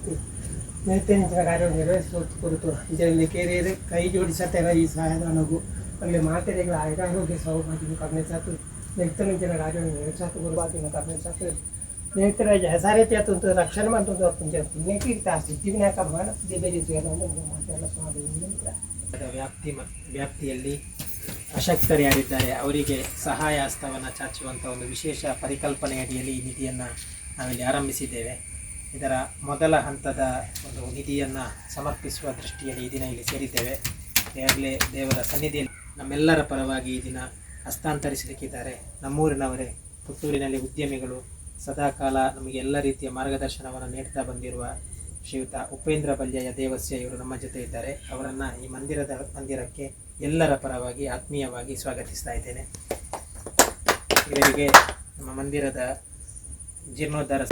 ಶಕ್ತಿ ನೇತಂಚಿನ ಕಾರ್ಯ ನೆರವೇರಿಸುವ ಕುರಿತು ಇದರಲ್ಲಿ ಕೇರಿಯರು ಕೈ ಜೋಡಿಸತೆರ ಈ ಸಹಾಯದಾನಗು ಅಲ್ಲಿ ಮಾತೆರೆಗಳ ಆಯುರಾರೋಗ್ಯ ಸೌಭಾಗ್ಯ ಕರ್ಣಸಾತು ನೆಕ್ತನಂಚಿನ ಕಾರ್ಯ ನೆರವೇರಿಸಾತು ಗುರುಭಾಗ್ಯ ಕರ್ಣಸಾತು ನೇತ್ರ ಹೆಸರೇತಿ ಆತಂತು ರಕ್ಷಣೆ ಮಂತಂದು ಪುಣ್ಯಕೀರ್ತ ಸಿದ್ಧಿವಿನಾಯಕ ಮಾನ ದೇವೇರಿ ಮಾತೆಲ್ಲ ಸ್ವಾಮಿ ವ್ಯಾಪ್ತಿ ವ್ಯಾಪ್ತಿಯಲ್ಲಿ ಅಶಕ್ತರು ಯಾರಿದ್ದಾರೆ ಅವರಿಗೆ ಸಹಾಯ ಹಸ್ತವನ್ನು ಚಾಚುವಂಥ ಒಂದು ವಿಶೇಷ ಪರಿಕಲ್ಪನೆ ಅಡಿಯಲ್ಲಿ ಈ ನಿಧಿಯನ್ನು ನಾವಿಲ್ಲಿ ಆರಂಭಿಸಿದ್ದೇವೆ. ಇದರ ಮೊದಲ ಹಂತದ ಒಂದು ನಿಧಿಯನ್ನು ಸಮರ್ಪಿಸುವ ದೃಷ್ಟಿಯಲ್ಲಿ ಈ ದಿನ ಇಲ್ಲಿ ಸೇರಿದ್ದೇವೆ. ಈಗಾಗಲೇ ದೇವರ ಸನ್ನಿಧಿಯಲ್ಲಿ ನಮ್ಮೆಲ್ಲರ ಪರವಾಗಿ ಈ ದಿನ ಹಸ್ತಾಂತರಿಸಲಿಕ್ಕಿದ್ದಾರೆ. ನಮ್ಮೂರಿನವರೇ, ಪುತ್ತೂರಿನಲ್ಲಿ ಉದ್ಯಮಿಗಳು, ಸದಾಕಾಲ ನಮಗೆ ಎಲ್ಲ ರೀತಿಯ ಮಾರ್ಗದರ್ಶನವನ್ನು ನೀಡ್ತಾ ಬಂದಿರುವ ಶ್ರೀಯುತ ಉಪೇಂದ್ರ ಬಲ್ಯಯ ದೇವಸ್ಯ ಇವರು ನಮ್ಮ ಜೊತೆ ಇದ್ದಾರೆ. ಅವರನ್ನು ಈ ಮಂದಿರಕ್ಕೆ ಎಲ್ಲರ ಪರವಾಗಿ ಆತ್ಮೀಯವಾಗಿ ಸ್ವಾಗತಿಸ್ತಾ ಇದ್ದೇನೆ. ಇವರಿಗೆ ನಮ್ಮ ಮಂದಿರದ ಜೀರ್ಣೋದ್ಧಾರ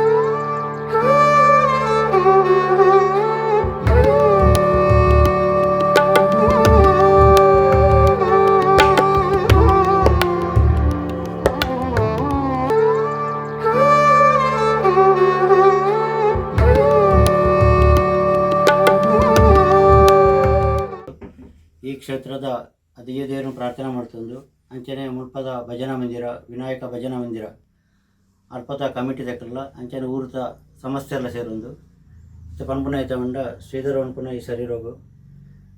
ಈ ಕ್ಷೇತ್ರದ ದೇವರು ಪ್ರಾರ್ಥನೆ ಮಾಡ್ತಂದು ಅಂಚನೆ ಮುಲ್ಪದ ಭಜನಾ ಮಂದಿರ, ವಿನಾಯಕ ಭಜನಾ ಮಂದಿರ ಅಲ್ಪದ ಕಮಿಟಿ ದಕ್ಕಲ್ಲ ಅಂಚನೆ ಊರುತ ಸಮಸ್ಯೆ ಎಲ್ಲ ಸೇರೊಂದು ಇತ್ತೆ ಪನ್ಪುನ ಐತ ಉಂಡ ಶ್ರೀಧರ ಅನ್ಪುನ ಈ ಶರೀರಗು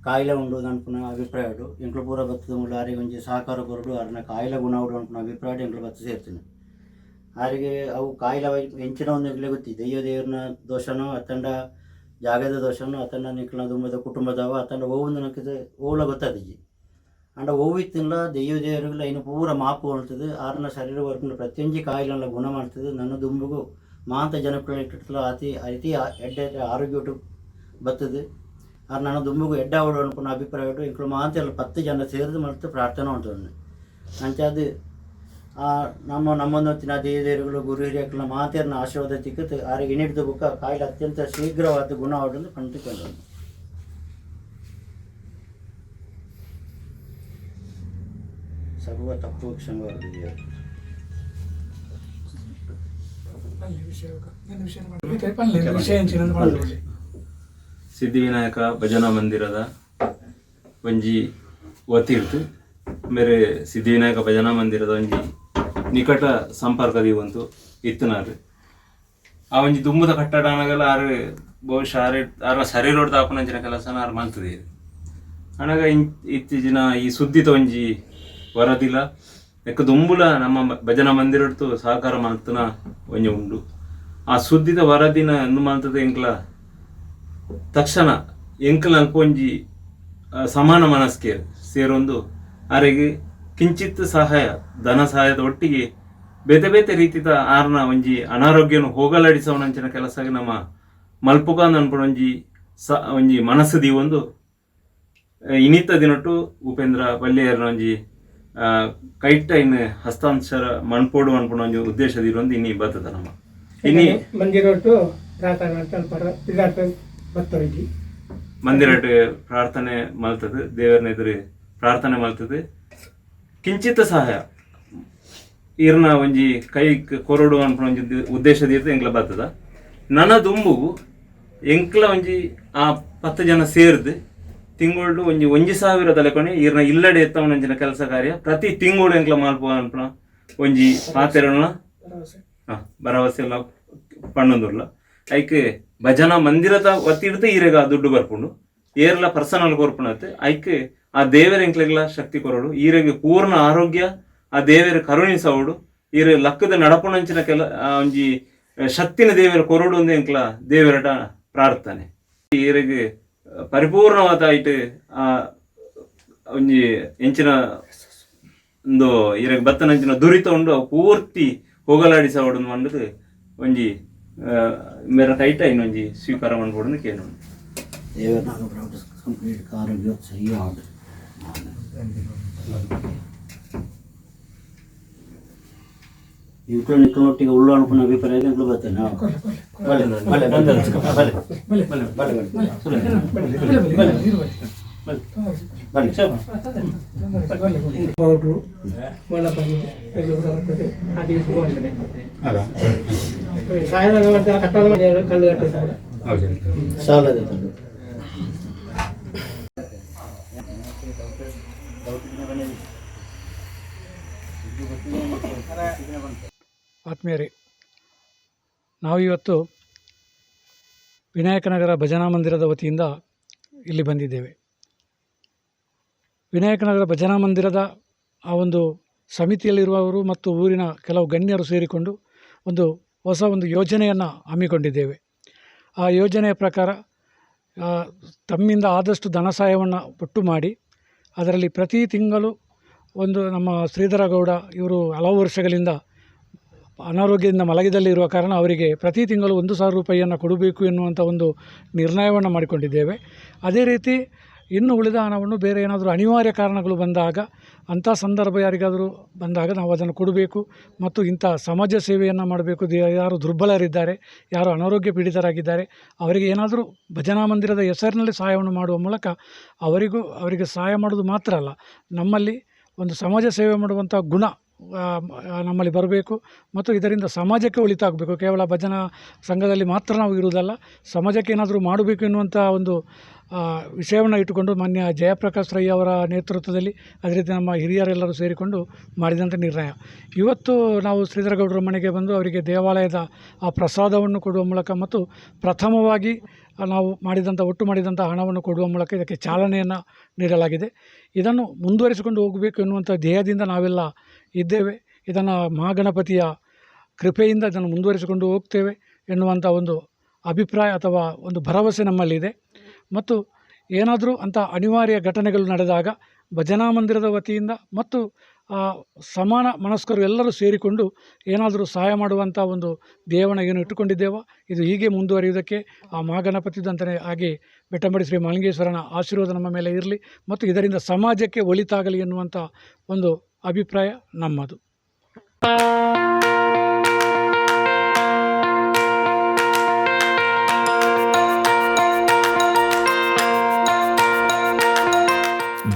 ಕಾಯಿಲೆ ಉಂಡು ಅನ್ಪುನ ಅಭಿಪ್ರಾಯ ಉಂಡು. ಎಂಕ್ಲು ಪೂರ ಬತ್ತದ ಮುಳ್ಳು ಆರಿಗೆ ಒಂಜಿ ಸಹಕಾರ ಕೊರಡು ಅರ್ನ ಕಾಯಿಲೆ ಗುಣ ಉಂಡು ಅನ್ಪುನ ಅಭಿಪ್ರಾಯ ಎಂಕ್ಲು ಬತ್ತು ಸೇರ್ತೀನಿ. ಆರಿಗೆ ಅವು ಕಾಯಿಲೆ ಎಂಚಿನ ಒಂದು ಎಂಕ್ಲೆ ಗೊತ್ತಿ ದೈವ ದೇವ್ರನ ದೋಷನೋ ಅತ್ತಂಡ ಜಾಗದ ದೋಷನೋ ಅತ್ತಂಡ ನಿಕ್ಲ ದುಂಬದ ಕುಟುಂಬದವ ಅತ್ತಂಡ ಓವೊಂದು ನಕ್ಕಿದ ಓಲ ಗೊತ್ತಾದಿಜಿ. ಅಂಡ ಓವಿತ್ತಿಲ್ಲ ದೈವ ದೇವರುಗಳ ಇನ್ನು ಪೂರ ಮಾಪು ಮಾಡ್ತದೆ. ಆರನ ಶರೀರ ವರ್ಕುನ ಪ್ರತಿಯೊಂಜಿ ಕಾಯಿಲೆಲ್ಲ ಗುಣ ಮಾಡ್ತದೆ. ನನ್ನ ದುಂಬುಗು ಮಾಂತ ಜನಕ್ಕುಲ ಇಟ್ಟಿರ್ತಲ್ಲ ಅತಿ ಅತಿ ಎಡ್ಡೆ ಆರೋಗ್ಯ ಒಟ್ಟು ಬರ್ತದೆ. ಆರ್ ನನ್ನ ದುಂಬುಗು ಎಡ್ಡ ಅವಡು ಅನ್ಪುನ ಅಭಿಪ್ರಾಯ ಉಂಟು. ಇಂಕ್ಲು ಮಾಂತ 10 ಜನ ಸೇರಿದು ಮಾಡ್ತು ಪ್ರಾರ್ಥನೆ ಉಂಟು. ಅಂಚಾದ ಆ ನಮ್ಮ ನಮ್ಮೊಂದೊತ್ತಿನ ದೇವ ದೇವರುಗಳು ಗುರು ಹಿರಿಯಕ್ಲ ಮಾತೆಯರನ್ನ ಆಶೀರ್ವಾದ ತಿಕ್ಕತ್ತು ಆರಿಗೆ ಇನಿಡ್ದು ಬುಕ್ಕ ಕಾಯಿಲೆ ಅತ್ಯಂತ ಶೀಘ್ರವಾದ ಗುಣ ಅವಡನ್ನು ಕಂಡುಕೊಂಡು. ಸರ್ವ ತಪ್ಪು ಕ್ಷಮವಾಗಿದೆ. ಸಿದ್ಧಿವಿನಾಯಕ ಭಜನಾ ಮಂದಿರದ ಒಂಜಿ ವತಿರ್ತು ಮೇರೆ ಸಿದ್ಧಿವಿನಾಯಕ ಭಜನಾ ಮಂದಿರದ ಒಂಜಿ ನಿಕಟ ಸಂಪರ್ಕ ದೀವಂತು ಇತ್ತನಾರು. ಆ ಒಂಜಿ ದುಂಬುದ ಕಟ್ಟಡ ಅನಗಲ ಆರು ಬಹುಶಃ ಆರೆ ಆರ್ನ ಸರಿ ರೋಡ್ ದಾಪುನಂಚಿನ ಕೆಲಸನ ಆರು ಮಲ್ತದೆ. ಅನಗ ಇತ್ತೀಚಿನ ಈ ಸುದ್ದಿತ ಒಂಜಿ ವರದಿಲ ಎಕ್ಕ ದುಂಬುಲ ನಮ್ಮ ಭಜನಾ ಮಂದಿರಡ್ತು ಸಹಕಾರ ಮಲ್ತನ ಒಂಜಿ ಉಂಡು. ಆ ಸುದ್ದಿದ ವರದಿನ ಎಂದು ಮಲ್ತದ ಎಂಕ್ಲ ತಕ್ಷಣ ಎಂಕಲ್ ಅಲ್ಪ ಒಂಜಿ ಸಮಾನ ಮನಸ್ಕೆ ಸೇರೊಂದು ಆರೆಗೆ ಕಿಂಚಿತ್ ಸಹಾಯ ಧನ ಸಹಾಯದ ಒಟ್ಟಿಗೆ ಬೇತೆ ಬೇತೆ ರೀತಿದ ಆರ್ನ ಒಂಜಿ ಅನಾರೋಗ್ಯನು ಹೋಗಲಾಡಿಸವನಂಚಿನ ಕೆಲಸ ನಮ್ಮ ಮಲ್ಪುಗಾಂದ್ ಅನ್ಪುನ ಒಂಜಿ ಒಂಜಿ ಮನಸ್ಸು ದೀವೊಂದು ಇನಿತ ದಿನಟ್ಟು ಉಪೇಂದ್ರ ಬಲ್ಯರ್ನ ಒಂಜಿ ಕೈಟ ಇನ್ ಹಸ್ತಾಂತರ ಮಣ್ಪೋಡು ಅನ್ಪುನ ಒಂಜಿ ಉದ್ದೇಶ ದೀರೊಂದು ಇನಿ ಬರ್ತದ ನಮ್ಮ ಇನಿ ಮಂದಿರೊಟ್ಟು ಪ್ರಾರ್ಥನೆ ಮಾಡ್ತಾ ಬತ್ತೊಯ್ದಿ. ಮಂದಿರಟ್ ಪ್ರಾರ್ಥನೆ ಮಲ್ತದೆ, ದೇವರನ್ನ ಎದುರು ಪ್ರಾರ್ಥನೆ ಮಲ್ತದೆ. ಕಿಂಚಿತ ಸಹಾಯ ಈರ್ನ ಒಂಜಿ ಕೈ ಕೊರಡು ಅನ್ಪುನ ಒಂಜಿ ಉದ್ದೇಶ ದೀರ್ತ ಎಂಕ್ಲ ಬರ್ತದ. ನನ ದುಂಬು ಎಂಕ್ಲ ಒಂಜಿ ಆ 10 ಜನ ಸೇರ್ದು ತಿಂಗಳು ಒಂಜಿ ಒಂಜಿ ಸಾವಿರ ತಲೆಕೊನೆ ಈರ್ನ ಇಲ್ಲಡೆ ಎತ್ತವನಂಚಿನ ಕೆಲಸ ಕಾರ್ಯ ಪ್ರತಿ ತಿಂಗಳು ಎಂಕ್ಲ ಮಲ್ಪುವ ಅನ್ಪುನ ಒಂಜಿ ಪಾತೆರಣ ಭರವಸೆ ಎಲ್ಲ ಪಣ್ಣೊಂದುರ್ಲ. ಐಕ್ ಭಜನಾ ಮಂದಿರದ ವತಿಡ್ದು ಈರೆಗ ಆ ದುಡ್ಡು ಬರ್ಪುಂಡು, ಏರ್ಲ ಪರ್ಸನಲ್ ಕೊರ್ಪುಣತ್ತೆ. ಐಕ್ ಆ ದೇವರ ಎಂಕ್ಲೆಗ್ಲ ಶಕ್ತಿ ಕೊರಡು, ಈರೆಗೆ ಪೂರ್ಣ ಆರೋಗ್ಯ ಆ ದೇವರ ಕರುಣಿಸವಡು, ಈರೆ ಲಕ್ಕದ ನಡಪುಣಂಚಿನ ಕೆಲ ಆ ಒಂಜಿ ಶಕ್ತಿನ ದೇವರ ಕೊರಡು ಒಂದು ಎಂಕ್ಲ ದೇವರಟ ಪ್ರಾರ್ಥನೆ. ಈರೆಗೆ ಪರಿಪೂರ್ಣವಾದ ಐಟ್ ಆ ಒಂಜಿ ಎಂಚಿನ ಒಂದು ಈರೆಗೆ ಬತ್ತನಂಚಿನ ದುರಿತ ಉಂಡು, ಅವು ಪೂರ್ತಿ ಹೋಗಲಾಡಿಸವಡು ಮಂಡದು ಒಂಜಿ ಮೇರ ಕೈಟ ಇನ್ನೊಂಜಿ ಸ್ವೀಕಾರ ಮಾಡ್ಬೋಡು ಕೇನು. ದೇವರನ್ನ ಅನುಗ್ರಹ ಕಂಪ್ಲೀಟ್ ಆರೋಗ್ಯ ಸರಿ ಆವಡು. ಇಂಕ್ಲು ನಿಕ್ಲು ಒಟ್ಟಿಗೆ ಉಳ್ಳು ಅನ್ಪುನ ಅಭಿಪ್ರಾಯ ಎಂಕ್ಲು ಬರ್ತೇನೆ. ಬಲೆ ಬಲೆ ಬಲೆ ಬಲೆ ಬಲೆ ಬಲೆ ಬಲೆ ಬಲೆ ಬಲೆ. ಪೌಡ್ರು ಮೊಳಪಲ್ಲಿ ಅದು ಸಾಯದ ಕಟ್ಟಡ ಕಲ್ಲು ಕಟ್ಟಿದ್ದಾರೆ. ಸಾಲದ. ಆತ್ಮೀಯರೇ, ನಾವು ಇವತ್ತು ವಿನಾಯಕನಗರ ಭಜನಾ ಮಂದಿರದ ವತಿಯಿಂದ ಇಲ್ಲಿ ಬಂದಿದ್ದೇವೆ. ವಿನಾಯಕನಗರ ಭಜನಾ ಮಂದಿರದ ಆ ಒಂದು ಸಮಿತಿಯಲ್ಲಿರುವವರು ಮತ್ತು ಊರಿನ ಕೆಲವು ಗಣ್ಯರು ಸೇರಿಕೊಂಡು ಒಂದು ಹೊಸ ಒಂದು ಯೋಜನೆಯನ್ನು ಹಮ್ಮಿಕೊಂಡಿದ್ದೇವೆ. ಆ ಯೋಜನೆಯ ಪ್ರಕಾರ ತಮ್ಮಿಂದ ಆದಷ್ಟು ಧನ ಸಹಾಯವನ್ನು ಒಟ್ಟು ಮಾಡಿ ಅದರಲ್ಲಿ ಪ್ರತಿ ತಿಂಗಳು ಒಂದು ನಮ್ಮ ಶ್ರೀಧರಗೌಡ ಇವರು ಹಲವು ವರ್ಷಗಳಿಂದ ಅನಾರೋಗ್ಯದಿಂದ ಮಲಗಿದಲ್ಲಿರುವ ಕಾರಣ ಅವರಿಗೆ ಪ್ರತಿ ತಿಂಗಳು 1,000 ರೂಪಾಯಿಯನ್ನು ಕೊಡಬೇಕು ಎನ್ನುವಂಥ ಒಂದು ನಿರ್ಣಯವನ್ನು ಮಾಡಿಕೊಂಡಿದ್ದೇವೆ. ಅದೇ ರೀತಿ ಇನ್ನು ಉಳಿದ ಹಣವನ್ನು ಬೇರೆ ಏನಾದರೂ ಅನಿವಾರ್ಯ ಕಾರಣಗಳು ಬಂದಾಗ, ಅಂಥ ಸಂದರ್ಭ ಯಾರಿಗಾದರೂ ಬಂದಾಗ ನಾವು ಅದನ್ನು ಕೊಡಬೇಕು ಮತ್ತು ಇಂಥ ಸಮಾಜ ಸೇವೆಯನ್ನು ಮಾಡಬೇಕು. ಯಾರು ದುರ್ಬಲರಿದ್ದಾರೆ, ಯಾರು ಅನಾರೋಗ್ಯ ಪೀಡಿತರಾಗಿದ್ದಾರೆ ಅವರಿಗೆ ಏನಾದರೂ ಭಜನಾ ಮಂದಿರದ ಹೆಸರಿನಲ್ಲಿ ಸಹಾಯವನ್ನು ಮಾಡುವ ಮೂಲಕ ಅವರಿಗೆ ಸಹಾಯ ಮಾಡೋದು ಮಾತ್ರ ಅಲ್ಲ, ನಮ್ಮಲ್ಲಿ ಒಂದು ಸಮಾಜ ಸೇವೆ ಮಾಡುವಂಥ ಗುಣ ನಮ್ಮಲ್ಲಿ ಬರಬೇಕು ಮತ್ತು ಇದರಿಂದ ಸಮಾಜಕ್ಕೆ ಒಳಿತಾಗಬೇಕು. ಕೇವಲ ಭಜನಾ ಸಂಘದಲ್ಲಿ ಮಾತ್ರ ನಾವು ಇರುವುದಲ್ಲ, ಸಮಾಜಕ್ಕೆ ಏನಾದರೂ ಮಾಡಬೇಕು ಎನ್ನುವಂಥ ಒಂದು ವಿಷಯವನ್ನು ಇಟ್ಟುಕೊಂಡು ಮಾನ್ಯ ಜಯಪ್ರಕಾಶ್ ರೈ ಅವರ ನೇತೃತ್ವದಲ್ಲಿ ಅದೇ ರೀತಿ ನಮ್ಮ ಹಿರಿಯರೆಲ್ಲರೂ ಸೇರಿಕೊಂಡು ಮಾಡಿದಂಥ ನಿರ್ಣಯ. ಇವತ್ತು ನಾವು ಶ್ರೀಧರಗೌಡರ ಮನೆಗೆ ಬಂದು ಅವರಿಗೆ ದೇವಾಲಯದ ಆ ಪ್ರಸಾದವನ್ನು ಕೊಡುವ ಮೂಲಕ ಮತ್ತು ಪ್ರಥಮವಾಗಿ ನಾವು ಒಟ್ಟು ಮಾಡಿದಂಥ ಹಣವನ್ನು ಕೊಡುವ ಮೂಲಕ ಇದಕ್ಕೆ ಚಾಲನೆಯನ್ನು ನೀಡಲಾಗಿದೆ. ಇದನ್ನು ಮುಂದುವರಿಸಿಕೊಂಡು ಹೋಗಬೇಕು ಎನ್ನುವಂಥ ಧ್ಯೇಯದಿಂದ ನಾವೆಲ್ಲ ಇದ್ದೇವೆ. ಇದನ್ನು ಮಹಾಗಣಪತಿಯ ಕೃಪೆಯಿಂದ ಇದನ್ನು ಮುಂದುವರಿಸಿಕೊಂಡು ಹೋಗ್ತೇವೆ ಎನ್ನುವಂಥ ಒಂದು ಅಭಿಪ್ರಾಯ ಅಥವಾ ಒಂದು ಭರವಸೆ ನಮ್ಮಲ್ಲಿದೆ. ಮತ್ತು ಏನಾದರೂ ಅಂಥ ಅನಿವಾರ್ಯ ಘಟನೆಗಳು ನಡೆದಾಗ ಭಜನಾ ಮಂದಿರದ ವತಿಯಿಂದ ಮತ್ತು ಸಮಾನ ಮನಸ್ಕರು ಎಲ್ಲರೂ ಸೇರಿಕೊಂಡು ಏನಾದರೂ ಸಹಾಯ ಮಾಡುವಂಥ ಒಂದು ಧ್ಯೇಯವನ್ನು ಏನು ಇಟ್ಟುಕೊಂಡಿದ್ದೇವೋ ಇದು ಹೀಗೆ ಮುಂದುವರಿಯುವುದಕ್ಕೆ ಆ ಮಹಾಗಣಪತಿದಂತಲೇ ಹಾಗೆ ಬೆಟ್ಟಂಬಡಿ ಶ್ರೀ ಮಹಾಲಿಂಗೇಶ್ವರನ ಆಶೀರ್ವಾದ ನಮ್ಮ ಮೇಲೆ ಇರಲಿ ಮತ್ತು ಇದರಿಂದ ಸಮಾಜಕ್ಕೆ ಒಳಿತಾಗಲಿ ಎನ್ನುವಂಥ ಒಂದು ಅಭಿಪ್ರಾಯ ನಮ್ಮದು.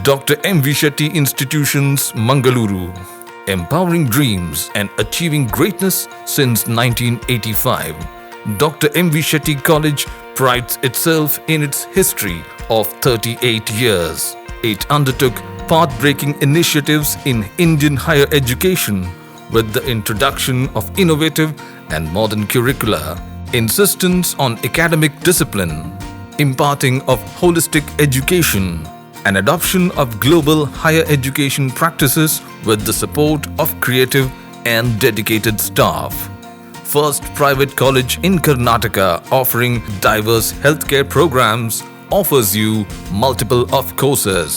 Dr. M.V. Shetty Institutions, Mangaluru, empowering dreams and achieving greatness since 1985. Dr. M.V. Shetty College prides itself in its history of 38 years. It undertook path-breaking initiatives in Indian higher education with the introduction of innovative and modern curricula, insistence on academic discipline, imparting of holistic education, and adoption of global higher education practices with the support of creative and dedicated staff. First private college in Karnataka offering diverse healthcare programs offers you multiple of courses.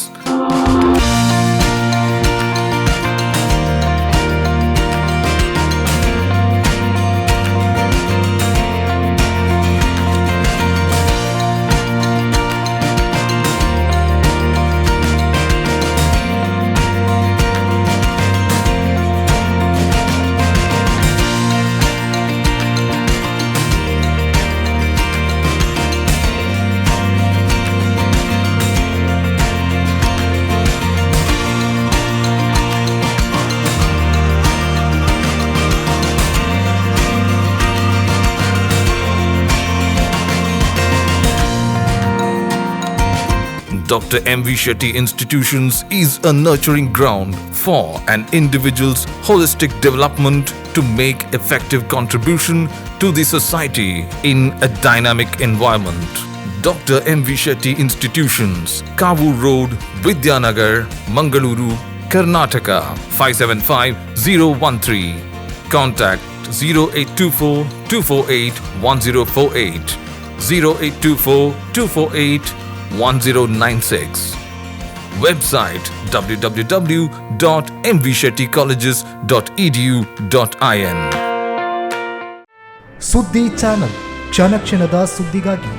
Dr. M.V. Shetty Institutions is a nurturing ground for an individual's holistic development to make effective contribution to the society in a dynamic environment. Dr. M.V. Shetty Institutions, Kavoor Road, Vidyanagar, Mangaluru, Karnataka 575013. Contact 0824 248 1048, 0824 248 1096. Website www.mvshettycolleges.edu.in. ಸುದ್ದಿ channel, ಕ್ಷಣ ಕ್ಷಣದ ಸುದ್ದಿಗಾಗಿ.